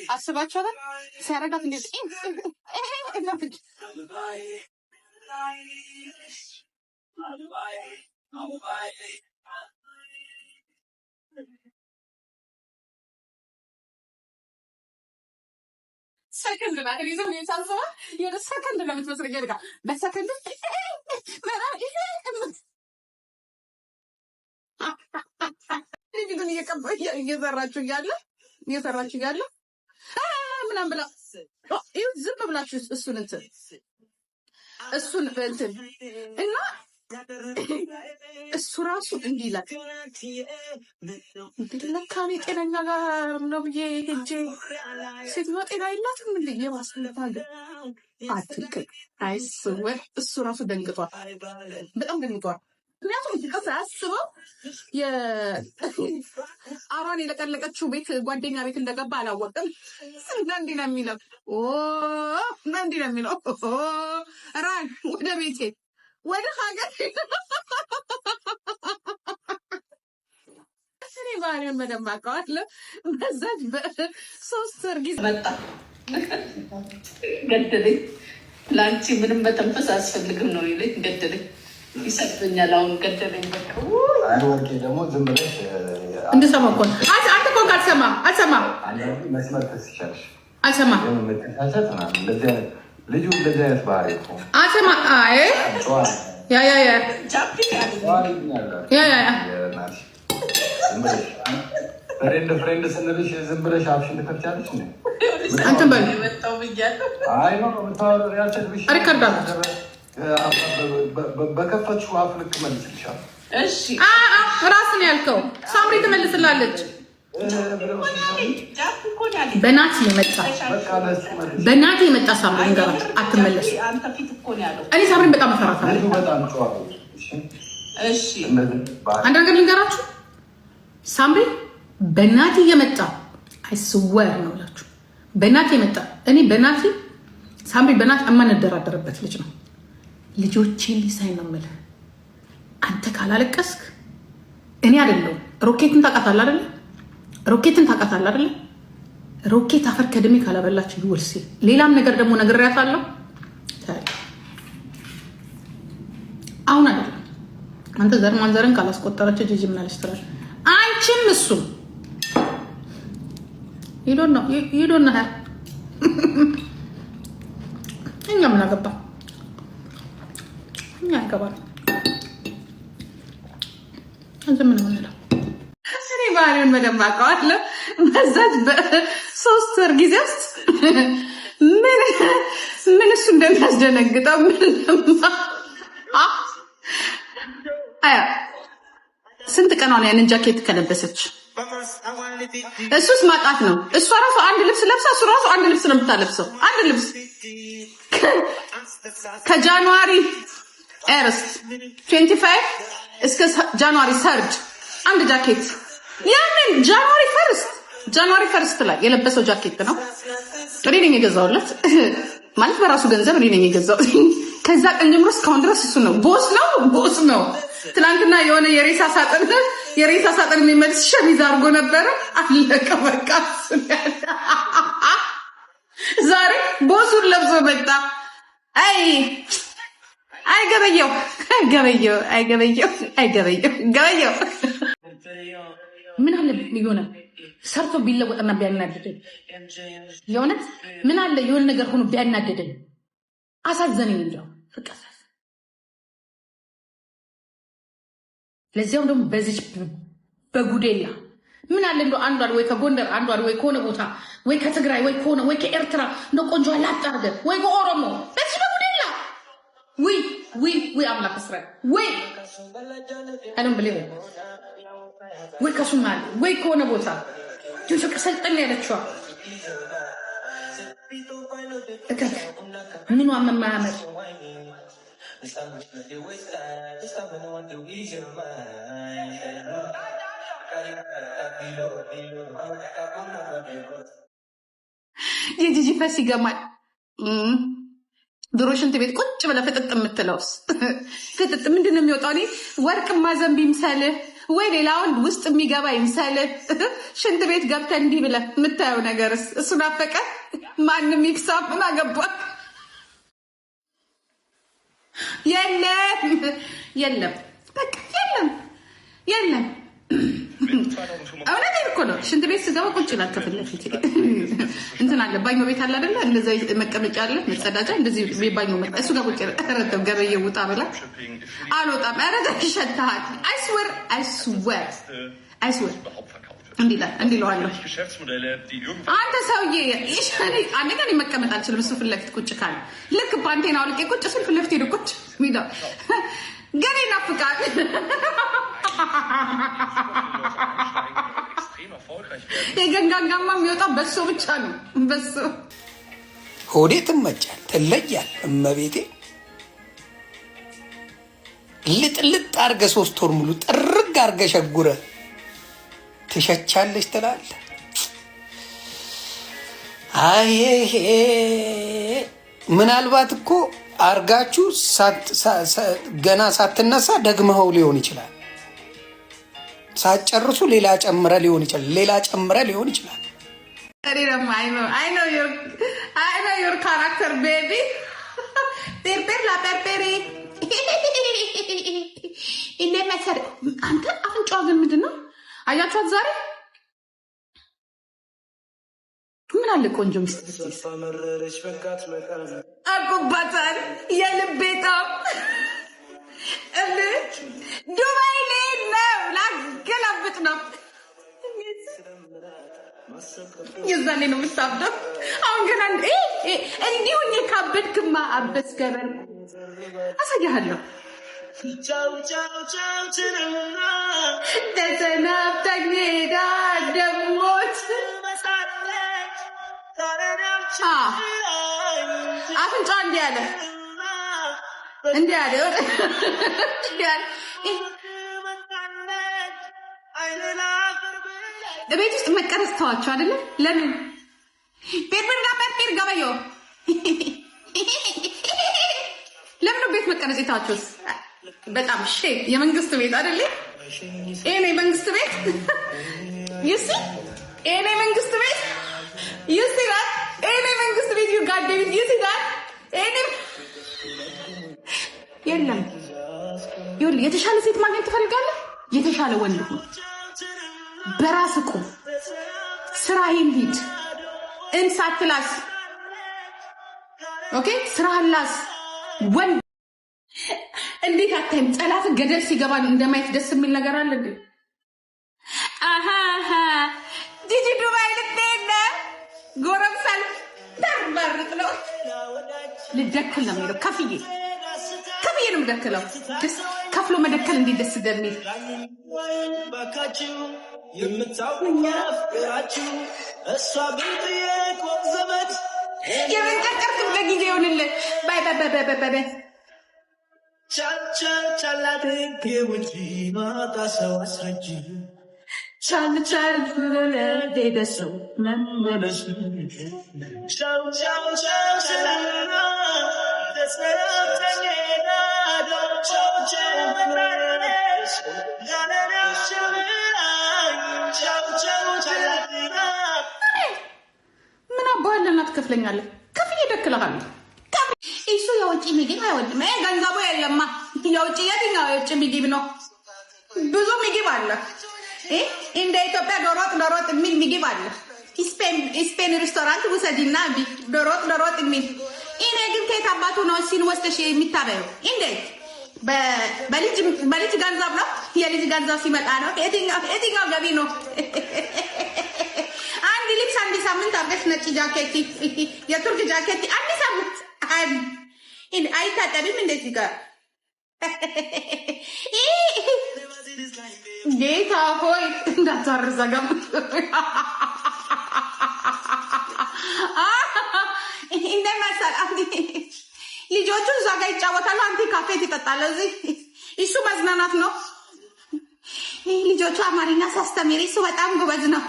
አስባችኋታል? ሲያረጋት እንዴት ሰከንድ ናት። እኔ ዝም ብዬ ሳስበው የሆነ ሰከንድ ነው የምትመስለኝ። በቃ በሰከንድ ፊቱን እየሰራችሁ እያለ ምናምን ብላ ዝም ብላችሁ እሱን እንትን እሱን እንትን እና እሱ ራሱ እንዲህ ይላል። ለካ እኔ ጤነኛ ጋር ነው ብዬ ሄጄ ሴትዮዋ ጤና የላትም እንዴ? የባስለታል አትልቅም። I swear እሱ ራሱ ደንግጧል፣ በጣም ደንግጧል። ምክንያቱም ሳያስበው የአሯን የለቀለቀችው ቤት ጓደኛ ቤት እንደገባ አላወቅም። እና እንዲህ ነው የሚለው፣ እና እንዲህ ነው የሚለው፣ run ወደ ቤቴ፣ ወደ ሀገር። እኔ ባህሪውን በደንብ አውቀዋለሁ። በዛች በ3 ወር ጊዜ መጣ፣ ገደለኝ። ለአንቺ ምንም መተንፈስ አያስፈልግም ነው ይለኝ። ገደለኝ። ይሰድበኛል። አሁን ገደለኝ። በቃ። አይ ወርቄ ደግሞ ዝም ብለሽ እንድሰማ እኮ ነው። አንተ እኮ አልሰማ አልሰማ አንዳንዴ መስመር ትስቻለሽ። አልሰማ የሆነ መተቻቸት ምናምን እንደዚህ አይነት ልጁ እንደዚህ አይነት ባህሪ እኮ አልሰማ። አይ ጨዋ yeah yeah yeah ጃፒ ጨዋ ልጅ ነው ያላት። yeah yeah yeah እናትሽ ዝም ብለሽ friend friend ስንልሽ ዝም ብለሽ አፍሽን ትከፍቻለሽ እንዴ? አንተን በል። የመጣው ብያለሁ። አይ no፣ የምታወራው ያልሰድብሽ record አድርጉት። በከፈትሽው አፍ ልክ መልስልሻለሁ። እሺ። ራስን ያልከው ሳምሪ ትመልስላለች። ጃፒ እኮ ነው ያለኝ። በናቲ የመጣ በቃ ለእሱ መልስ። በናቲ የመጣ ሳምሪ ንገራችሁ አትመለሱ። አንተ ፊት እኮ ነው ያለው። እኔ ሳምሪን በጣም እፈራታለሁ። ልጁ በጣም ጨዋ ነው። እሺ እሺ። እንደዚህ ባህሪ አንድ ነገር ልንገራችሁ፣ ሳምሪ በናቲ የመጣ I swear ነው እላችሁ። በናቲ የመጣ እኔ በናቲ ሳምሪ በናቲ የማንደራደርበት ልጅ ነው። ልጆቼን ሊሳይ ነው የምልህ። አንተ ካላለቀስክ እኔ አይደለሁም። ሮኬትን ታውቃታለህ አይደለ? ሮኬትን ታውቃታለህ አይደለ? ሮኬት አፈር ከድሜ ካላበላችሁ ይወልሴ። ሌላም ነገር ደግሞ ነግሬያታለሁ። አሁን አይደለም አንተ ዘር ማንዘርን ካላስቆጠረች ጂጂ ምን አለች ትላለህ። አንቺም እሱም you don't know። እኛ ምን አገባ? እኛ ያገባል። ዝም ነው የምንለው። እኔ ባህሪውን በደንብ አውቀዋለሁ። በዛች በ3 ወር ጊዜ ውስጥ ምን ምን እሱ እንደሚያስደነግጠው ምን አያ ስንት ቀኗ ነው ያንን ጃኬት ከለበሰች? እሱስ ማጣት ነው። እሷ ራሱ አንድ ልብስ ለብሳ እሱ ራሱ አንድ ልብስ ነው የምታለብሰው። አንድ ልብስ ከ January 1st 25 እስከ January 3rd አንድ ጃኬት፣ ያንን January 1st ላይ የለበሰው ጃኬት ነው። እኔ ነኝ የገዛሁለት፣ ማለት በራሱ ገንዘብ እኔ ነኝ የገዛሁት። ከዛ ቀን ጀምሮ እስካሁን ድረስ እሱ ነው። Boss ነው፣ boss ነው። ትናንትና የሆነ የሬሳ ሳጥን የሚመልስ ሸሚዝ አድርጎ ነበረ። አለቀ በቃ። ዛሬ boss ኡን ለብሶ መጣ። አይ አይ ገበየው፣ አይ ገበየው፣ አይ ገበየው፣ አይ ገበየው፣ ገበየው። ምን አለ የሆነ ሰርቶ ቢለወጥና ቢያናድደኝ፣ የእውነት ምን አለ የሆነ ነገር ሆኖ ቢያናድደኝ። አሳዘነኝ። እንደው በቃ ለዚያውም ደግሞ በዚች በጉዴላ ምን አለ እንደው አንዷን ወይ ከጎንደር፣ አንዷን ወይ ከሆነ ቦታ፣ ወይ ከትግራይ፣ ወይ ከሆነ ወይ ከኤርትራ እንደ ቆንጆ ላጥ አድርገህ፣ ወይ ከኦሮሞ፣ በዚህ በጉዴላ ውይ ውይ ውይ አምላክ እስራኤል ወይ I don't believe፣ ወይ ከሱማሌ ወይ ከሆነ ቦታ ኢትዮጵያ ሰልጠን ያለችዋ እከክ ምኗ መማያመር። የጂጂ ፈስ ይገማል። ድሮ ሽንት ቤት ቁጭ ብለህ ፍጥጥ የምትለውስ ፍጥጥ ምንድን ነው የሚወጣው? እኔ ወርቅ ማዘንብ ይምሰልህ። ወይ ሌላውን ውስጥ የሚገባ ይምሰልህ። ሽንት ቤት ገብተህ እንዲህ ብለህ የምታየው ነገርስ እሱ ናፈቀ። ማንም ይክሳ ምን አገባህ? የለም የለም፣ በቃ የለም የለም። እውነቴን እኮ ነው። ሽንት ቤት ስገባ ቁጭ ይላል ከፊት ለፊት እንትን አለ፣ ባኞ ቤት አለ አይደለ? እንደዛ መቀመጫ አለ፣ መጸዳጃ እንደዚህ ባኞ እሱ ጋር ቁጭ ይላል። ኧረ ተው ገበየው ውጣ ብላ አልወጣም። ኧረ ተው ይሸትሃል። I swear, I swear, I swear እንዲህ ይላል፣ እንዲህ እለዋለሁ። አንተ ሰውዬ አንደኛ እኔ መቀመጥ አልችልም። እሱ ፊት ለፊት ቁጭ ካለ ልክ ፓንቴን አውልቄ ቁጭ ስል ፊት ለፊት ሄዶ ቁጭ የሚለው ገና ይናፍቃል። የገንጋንጋማ የሚወጣው በሶ ብቻ ነው። በሶ ሆዴ ትመጫል፣ ትለያል። እመቤቴ ልጥልጥ አርገ 3 ወር ሙሉ ጥርግ አርገ ሸጉረ ትሸቻለች ትላለህ። አይሄ ምናልባት እኮ አርጋችሁ ገና ሳትነሳ ደግመኸው ሊሆን ይችላል። ሳትጨርሱ ሌላ ጨምረ ሊሆን ይችላል። ሌላ ጨምረ ሊሆን ይችላል። እኔ ደግሞ I know your character, baby። ፔርፔር ላፔርፔሬ እንዴ መሰል አንተ አፍንጫዋ ግን ምንድን ነው? አያችኋት ዛሬ ምን አለ ቆንጆ ሚስት ብትይዝ አቁባታል። የልቤ ጣም ዱባይ ልሄድ ነው፣ ላገላብጥ ነው። የዛኔ ነው የምታብደው። አሁን ገና እንዲሁ ካበድክማ አበስ ገበር አሳያለሁ። ተሰናብታኝ ሄዳ ደሞት አፍንጫ እንዲህ አለ እንዲህ አለ እንዲህ አለ። ቤት ውስጥ መቀረጽ ተዋቸው አይደለ? ለምን ፔርፔር ጋር ፔርፔር ገበየው ለምን ቤት መቀረጽ የተዋቸውስ? በጣም ሼ የመንግስት ቤት አይደለ? ይሄ ነው የመንግስት ቤት። You see፣ ይሄ ነው የመንግስት ቤት። You see that? ይሄ ነው የመንግስት ቤት። You goddamn, you see that? ይሄ ነው። የለም፣ ይኸውልህ፣ የተሻለ ሴት ማግኘት ትፈልጋለህ? የተሻለ ወንድ ሁን። በራስህ ቁም። ስራህን ሂድ። እንሳትላስ okay፣ ስራህን ላስ። ወንድ እንዴት አታይም? ጠላት ገደል ሲገባ እንደማየት ደስ የሚል ነገር አለ እንዴ? አሃ ጂጂ ዱባይ ልትሄድ ነው። ጎረምሳ ተርባርጥ ነው። ልደክል ነው የሚለው። ከፍዬ ከፍዬ ነው የምደክለው። ደስ ከፍሎ መደከል እንዴት ደስ እንደሚል። የምንጨቀርክበት ጊዜ ይሆንልን። Bye bye bye bye bye bye። ቻል ቻል ሄደ ሰው መመለሱ። ምን አባህልና ትከፍለኛለህ? ከፍዬ እደክልሃለሁ። እሱ የውጭ ምግብ አይወድም። ገንዘቡ የለማ። የውጭ የትኛው የውጭ ምግብ ነው? ብዙ ምግብ አለ። እንደ ኢትዮጵያ ዶሮ ወጥ ዶሮ ወጥ የሚል ምግብ አለ። ስፔን ሬስቶራንት ውሰጂና ዶሮ ወጥ ዶሮ ወጥ የሚል። እኔ ግን ከየት አባቱ ነው ሲን ወስደሽ የሚታበየው? እንዴት በልጅ ገንዘብ ነው? የልጅ ገንዘብ ሲመጣ ነው። የትኛው ገቢ ነው? አንድ ልብስ አንድ ሳምንት አድርገሽ ነጭ ጃኬት፣ የቱርክ ጃኬት አንድ ሳምንት አይታጠብም። እንደዚህ ጋር ጌታ ሆይ እንዳታርዘጋም እንደመሰል ልጆቹ እዛ ጋር ይጫወታሉ፣ አንተ ካፌ ትጠጣለህ። እዚህ እሱ መዝናናት ነው። ልጆቹ አማርኛ ሳስተምር እሱ በጣም ጎበዝ ነው።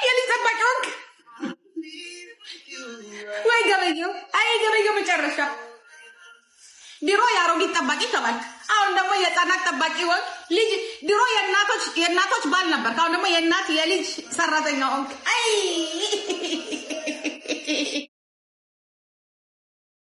የልጅ ጠባቂ ሆንክ ወይ ገበየው? አይ ገበየው መጨረሻ። ድሮ የአሮጊት ጠባቂ ተባልክ፣ አሁን ደግሞ የህፃናት ጠባቂ ሆንክ። ልጅ ድሮ የእናቶች ባል ነበር። አሁን ደግሞ የእናት የልጅ ሰራተኛ ሆንክ። አይ።